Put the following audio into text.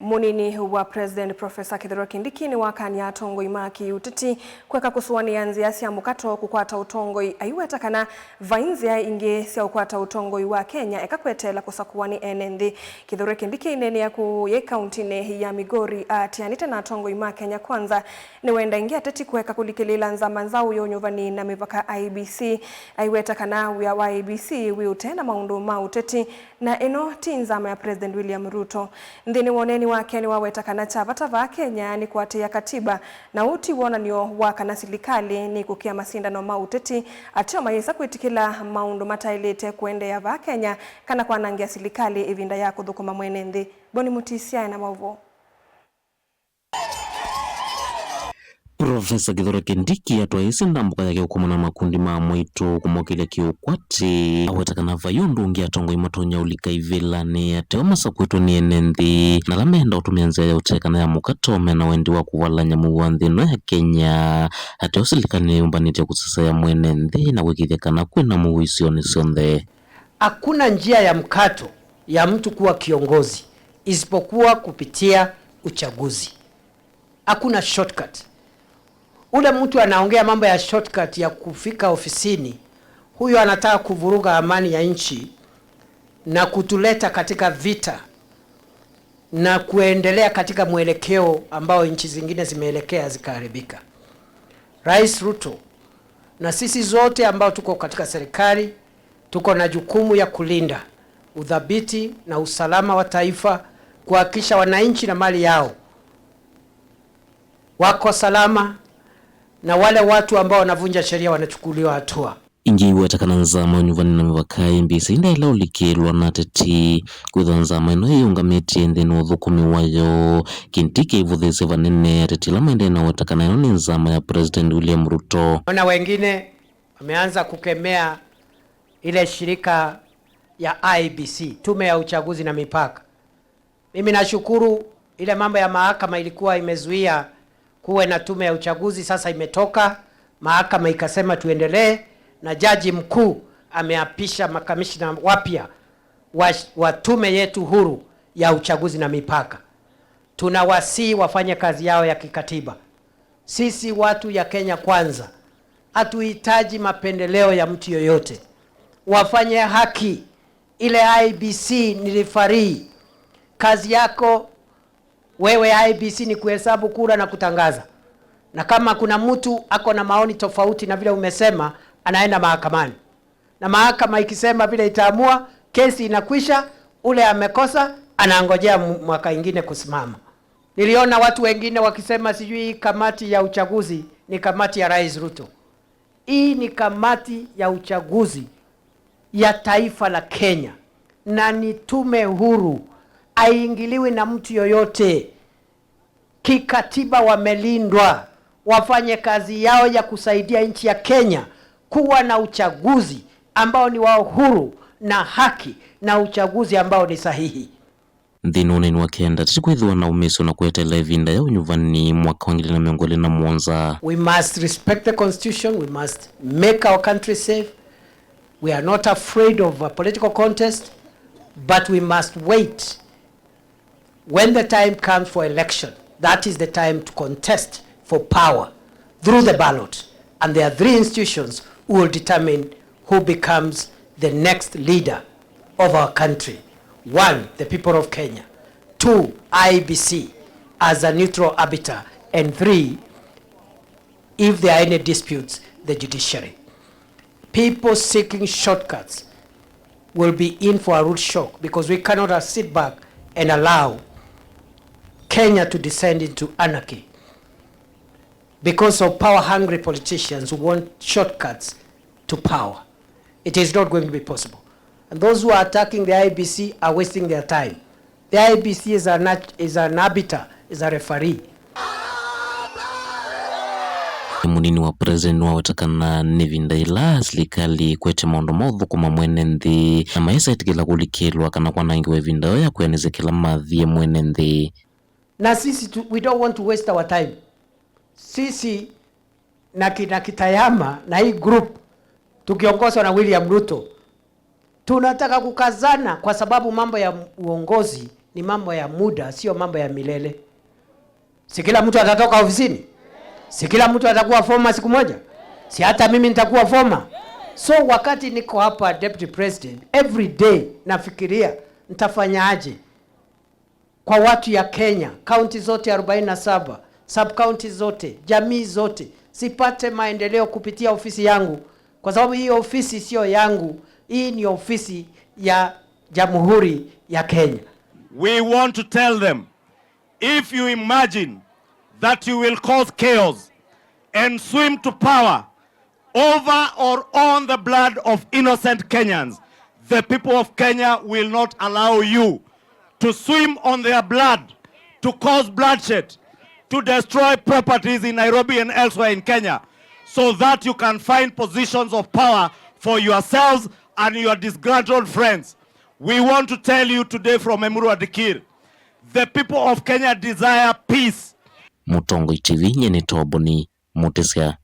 Munini wa President Professor Kithure Kindiki ni wakania atongoi ma kiuteti kweka kusuania nzia sya mukato kukwata utongoi aiweta kana vai nzia ingi sya ukwata utongoi wa Kenya ekakwetela kusakuwa ni ene nthi. Kithure Kindiki inene ku ye kaunti-ini ya Migori atianite na atongoi ma Kenya Kwanza ni wenda ingi ateti kweka kulikilila nzama nzau ya unyuvani na mivaka IEBC aiweta kana wia wa IEBC wiute na maundu ma uteti na ino ti nzama ya President William Ruto. Nthini woneni wake ni waweta kana chavata va Kenya ni kuatia katiba na uti wonanio wa kana silikali ni kukia masindano ma uteti atio mayisa kwitikila maundu matailite kuendeea va Kenya kana kwanangia silikali ivinda ya kuthukuma mwene nthi. Boni Mutisia na mauvo. Profesa Kithure Kindiki atwaise ndambuka yake ukomana makundi ma mwitu kumokilya kiukwati awetakana vayo ndungi atongoi matonya ulika ivila ni ateo masakwitwe ni ene nthi na ala meenda utumia nzia ya utekana ya mukato mena wendi wa kuvalanya muo nthi ino ya Kenya. Ateo silikali niyumbanitye kusesea mwene nthi na gwikithia kana kwina muo isioni syonthe. Hakuna njia ya mkato ya mtu kuwa kiongozi isipokuwa kupitia uchaguzi. Hakuna shortcut. Ule mtu anaongea mambo ya shortcut ya kufika ofisini, huyo anataka kuvuruga amani ya nchi na kutuleta katika vita na kuendelea katika mwelekeo ambao nchi zingine zimeelekea zikaharibika. Rais Ruto na sisi zote ambao tuko katika serikali tuko na jukumu ya kulinda udhabiti na usalama wa taifa, kuhakikisha wananchi na mali yao wako salama na wale watu ambao wanavunja sheria wanachukuliwa hatua. Ingi iwetakana nzama unyuvani na mivaka IEBC ndaila ulikilwa na ateti kwithwa nzama ino iyungamitye nthini wa uthukumi wayo. Kindiki ivuthise vanene ateti ala maendee na uwetakana ino ni nzama ya President William Ruto. Ona wengine wameanza kukemea ile shirika ya IEBC, tume ya uchaguzi na mipaka. Mimi nashukuru ile mambo ya mahakama ilikuwa imezuia kuwe na tume ya uchaguzi, sasa imetoka mahakama ikasema tuendelee, na jaji mkuu ameapisha makamishna wapya wa tume yetu huru ya uchaguzi na mipaka. Tunawasihi wafanye kazi yao ya kikatiba. Sisi watu ya Kenya Kwanza hatuhitaji mapendeleo ya mtu yoyote, wafanye haki. Ile IEBC ni referee, kazi yako wewe IEBC ni kuhesabu kura na kutangaza, na kama kuna mtu ako na maoni tofauti na vile umesema, anaenda mahakamani, na mahakama ikisema vile itaamua, kesi inakwisha. Ule amekosa anangojea mwaka ingine kusimama. Niliona watu wengine wakisema sijui kamati ya uchaguzi ni kamati ya Rais Ruto. Hii ni kamati ya uchaguzi ya taifa la Kenya na ni tume huru, haiingiliwi na mtu yoyote. Kikatiba wamelindwa, wafanye kazi yao ya kusaidia nchi ya Kenya kuwa na uchaguzi ambao ni wa uhuru na haki na uchaguzi ambao ni sahihi. Nthini uneni wa kenda titikwithiwa na umiso na kuetela ivinda ya unyuvani mwaka wa 2027. We must respect the constitution, we must make our country safe. We are not afraid of a political contest, but we must wait. When the time comes for election, that is the time to contest for power through the ballot. And there are three institutions who will determine who becomes the next leader of our country. One, the people of Kenya. Two, IEBC as a neutral arbiter. And three, if there are any disputes, the judiciary. People seeking shortcuts will be in for a rude shock, because we cannot sit back and allow Kenya to descend into anarchy because of power-hungry politicians who want shortcuts to power. It is not going to be possible. And those who are attacking the IEBC are wasting their time. The IEBC is an arbiter, is a referee. Munini wa president wawetakana ni vinda ila silikali kwete maundu ma uthukuma mwene nthi na maisa itikila kulikilwa kana kwanangiwa ivinda yo ya kwianizikila mathie mwene nthi. Na sisi we don't want to waste our time. Sisi na kina Kitayama na hii group tukiongozwa na William Ruto tunataka kukazana, kwa sababu mambo ya uongozi ni Ni mambo ya muda, sio mambo ya milele. Si kila mtu atatoka ofisini? Si kila mtu atakuwa former siku moja? Si hata mimi nitakuwa former? So wakati niko hapa deputy president, every day nafikiria nitafanyaje kwa watu ya Kenya, kaunti zote 47, sub county zote, jamii zote zipate maendeleo kupitia ofisi yangu, kwa sababu hii ofisi sio yangu, hii ni ofisi ya Jamhuri ya Kenya. We want to tell them, if you imagine that you will cause chaos and swim to power over or on the blood of innocent Kenyans, the people of Kenya will not allow you to swim on their blood, to cause bloodshed, to destroy properties in Nairobi and elsewhere in Kenya, so that you can find positions of power for yourselves and your disgruntled friends. We want to tell you today from Emurua Dikirr, the people of Kenya desire peace. Mutongoi TV nyene toboni Mutisya.